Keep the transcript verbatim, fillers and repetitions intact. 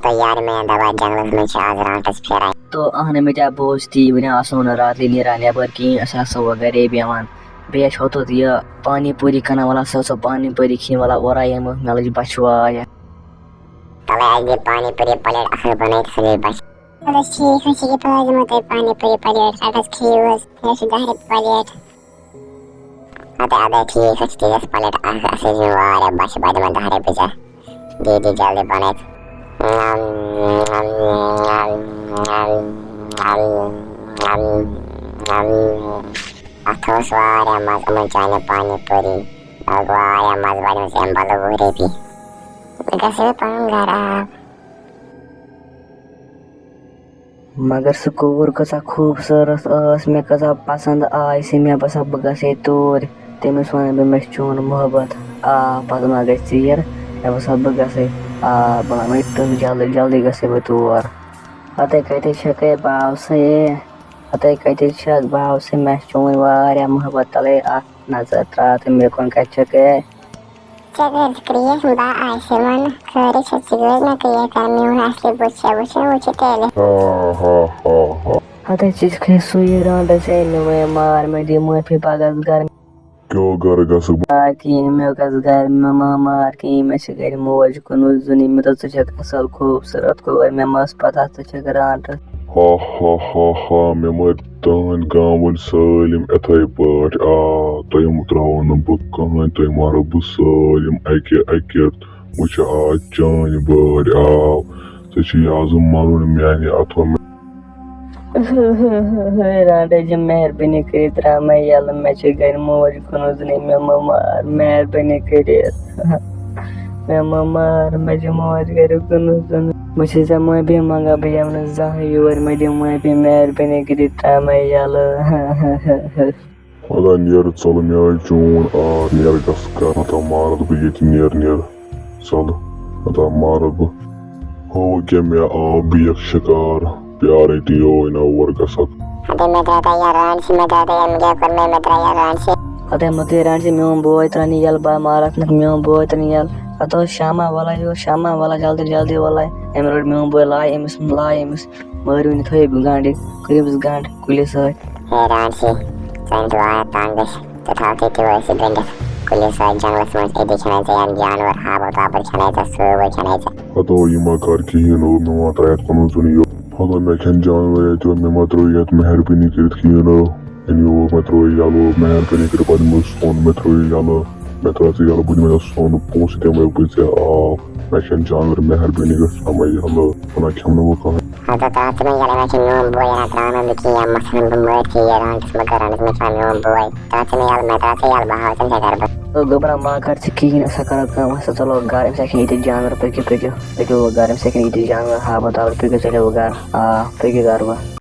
تہٕ یارٕ میٛانہِ دَپان جنٛگلَس منٛز چھِ آز رانٛٹَس پھیران۔ تو اہن مےٚ تہِ آو بوز تی، وۄنۍ آسو نہٕ راتلہِ نیران نٮ۪بر کِہیٖنۍ، أسۍ آسو وۄنۍ گرے بیٚہوان۔ بیٚیہِ چھُ ہوٚتُتھ یہِ پانی پوٗری کٕنَن وَلا، سُہ اوس پانی پوٗری کھیٚنۍ وَلا اورَے یِمہٕ، مےٚ لٔج بۄچھِ واریاہ۔ تَلَے اَسہِ دِ پانی پوٗری پلیٹ اَصٕل بَنٲیِتھ، سُہ گٔے بۄچھِ۔ اَدٕ حظ ٹھیٖک حظ چھِ، یہِ پٲٹھۍ دِمو تۄہہِ پانی پوٗری پلیٹ، اَدٕ حظ کھیٚیِو حظ، یہِ حظ چھِ دَہ رۄپیہِ پلیٹ۔ اَدٕ اَدٕ ٹھیٖک حظ چھِ، تیٚلہِ ٲس پلیٹ اَکھ اَکھ، اَسہِ حظ یِم واریاہ بۄچھِ، بہٕ دِمَن دَہ رۄپیہِ ژےٚ۔ دِ دِ جلدی بَنٲیِتھ۔ اَتھ اوس واریاہ مَزٕ یِمَن چانہِ پانی پوٗری، لوٚگ واریاہ مَزٕ، بَنیومُت اَمہِ بدلہٕ وُہ رۄپیہِ۔ مےٚ گژھِ ہے پَنُن گَرٕ آب۔ مگر سُہ کوٗر کۭژاہ خوٗبصوٗرت ٲس، مےٚ کۭژاہ پسنٛد آے سۄ، مےٚ باسان بہٕ گژھٕ ہے توٗرۍ، تٔمِس وَنہٕ بہٕ مےٚ چھُ چون محبت، آ پَتہٕ ما گژھِ ژیر، مےٚ باسان بہٕ گژھٕ ہے، آ بہٕ وَنہٕ وۄنۍ تٔمِس جلدی جلدی گژھٕ ہے بہٕ تور۔ ہَتَے کَتہِ چھَکھ ہے باوسہٕ ہے، ہَتَے کَتہِ چھَکھ باوسہٕ، مےٚ چھُ چون واریاہ محبت، تَلَے اَکھ نظر ترٛاو تہٕ مےٚ کُن کَتہِ چھَکھ ہے۔ ژےٚ کٔرِتھ کرٛیکھ، بہٕ آسہِ وَنہٕ، خٲرٕے چھےٚ ژٕ گٔے مےٚ کرٛیکھ کَران، میون اَصلی بُتھ چھےٚ وٕچھُن، وٕچھِ تیٚلہِ۔ ہا، ہا، ہا، ہا۔ ہَتَے ژٕ چھُکھ ہے سُے رانٛٹَس ہے، مےٚ وَنے مار، مےٚ دِ معٲفی، بہٕ گژھٕ گَرٕ۔ کیٛاہ گَرٕ گژھٕ بہٕ؟ مار کِہیٖنۍ، مےٚ گژھٕ گَرٕ، مےٚ ما مار کِہیٖنۍ، مےٚ چھِ گَرِ موج کُنُے زوٚنٕے، مےٚ دوٚپ ژٕ چھَکھ اَصٕل خوٗبصوٗرت کورِ، مےٚ ما ٲس پَتہ ژٕ چھَکھ رانٛٹَس۔ ہا، ہا، ہا، ہا، مےٚ مٲرۍ تُہٕنٛدۍ گامہٕ وٲلۍ سٲلِم یِتھَے پٲٹھۍ۔ آ، تۄہہِ مہٕ ترٛاوو نہٕ بہٕ کٕہٕنۍ، تۄہہِ مارو بہٕ سٲلِم اَکہِ اَکہِ۔ وٕچھ آ چٲنۍ بٲرۍ آو، ژےٚ چھُے آز مَرُن میٛانہِ اَتھو۔ رانٛٹَس جی، مہربٲنی کٔرِتھ ترٛاو مےٚ یَلہٕ، مےٚ چھِ گَرِ موج کُنُے زوٚنٕے، مےٚ مہٕ مار، مہربٲنی کٔرِتھ۔ مےٚ مہٕ مار، مےٚ چھِ موج گَرِ کُنُے زوٚنٕے۔ بہٕ چھُس ژےٚ معٲفی منٛگان، بہٕ یِمہٕ نہٕ زانٛہہ یور، مےٚ دِ معٲفی، مہربٲنی کٔرِتھ ترٛاو مےٚ یَلہٕ۔ وَلہٕ نیر ژَلہٕ میٛانہِ چون آر، نیر گژھ گَرٕ، نَتہٕ مارَتھ بہٕ ییٚتہِ، نیر، نیر ژَلہٕ، نَتہٕ مارَتھ بہٕ۔ ہو کیٛاہ مےٚ آو بیکھ شِکار، پیارٕے تہِ یوے نہ اور گژھکھ۔ اَدٕ مےٚ درٛاو تۄہہِ یہِ رانٛٹسٕے، مےٚ درٛاو تۄہہِ یہِ، مےٚ کٔر مےٚ، مےٚ درٛاو یہِ رانٛٹسٕے۔ اَدٕ مےٚ تہِ رانٛٹسٕے، میون بوے ترٛاونہِ یَلہٕ، بہٕ مارَتھ نہٕ میون بوے ترٛاونہِ یَلہٕ۔ اَدٕ اوس شامہ وَلَے یور، شامہ وَلَے جلدی جلدی وَلَے۔ أمۍ روٚٹ میون بوے، لایہِ أمِس، لایہِ أمِس۔ مٲرِو نہٕ، تھٲیِو گنٛڈ، کٔرِو أمِس گنٛڈ کُلِس سۭتۍ۔ ہے رانٛٹسٕے، ژٕ أنۍ تہِ واریاہ تنٛگ أسۍ، ژٕ تھاو تٔتی وٲسِتھ گٔنٛڈِتھ کُلِس سۭتۍ جنٛگلَس منٛز، أتی کھٮ۪نَے ژےٚ یِم جانوَر، ہابہٕ تابہٕ کھٮ۪نَے ژےٚ سٲوٕے کھٮ۪نَے ژےٚ۔ ہتو یہِ ما کر کِہیٖنۍ، او مےٚ ما ترٛایَتھ پَنُن زوٚن یور۔ ہتو مےٚ کھٮ۪ن جانوَر ییٚتہِ یوت، مےٚ ما ترٛٲیِو یَتھ مہربٲنی کٔرِتھ کِہیٖنۍ او۔ أمۍ یور مےٚ ترٛٲیِو یَلہٕ، مہربٲنی کٔرِتھ پَتہٕ مےٚ سۄن مےٚ ترٛٲیِو یَلہٕ، مےٚ ترٛٲیِو ژٕ یَلہٕ، بہٕ دِمَے ژےٚ سۄن، پونٛسہٕ دِمَے بہٕ ژےٚ، آ، مےٚ کھٮ۪ن جانوَر مہربٲنی گٔژھ ترٛاومَے یَلہٕ، وَنان کھٮ۪مہٕ نہٕ بہٕ کٕہٕنۍ۔ ہتو ترٛاو ژٕ مےٚ یَلہٕ، مےٚ چھُ میون بوے یَنان ترٛاونہٕ، بہٕ کِہیٖنۍ، یا مَتھَن بہٕ مٲرۍ ژےٚ یہِ رانٛٹَس منٛز گَرَنَس منٛز چھُ میون بوے۔ ترٛاو ژٕ مےٚ یَلہٕ، مےٚ ترٛاو ژٕ یَلہٕ، بہٕ ہاوٕ ژےٚ کیٛاہ کَرٕ بہٕ۔ او گوٚبرا، ما کر ژٕ کِہیٖنۍ، أسۍ ہا کَرو کٲم، أسۍ ہا ژَلو گَرٕ، أمِس ہا کھٮ۪ن ییٚتہِ جانوَر، پٔکِو، پٔکِو، پٔکِو گوٚو گَرٕ، أمِس ہا کھٮ۪ن ییٚتہِ جانوَر، ہابہٕ تابہٕ، پٔکِو، ژٔلِو گَرٕ، آ، پٔکِو گَرٕ وۄنۍ۔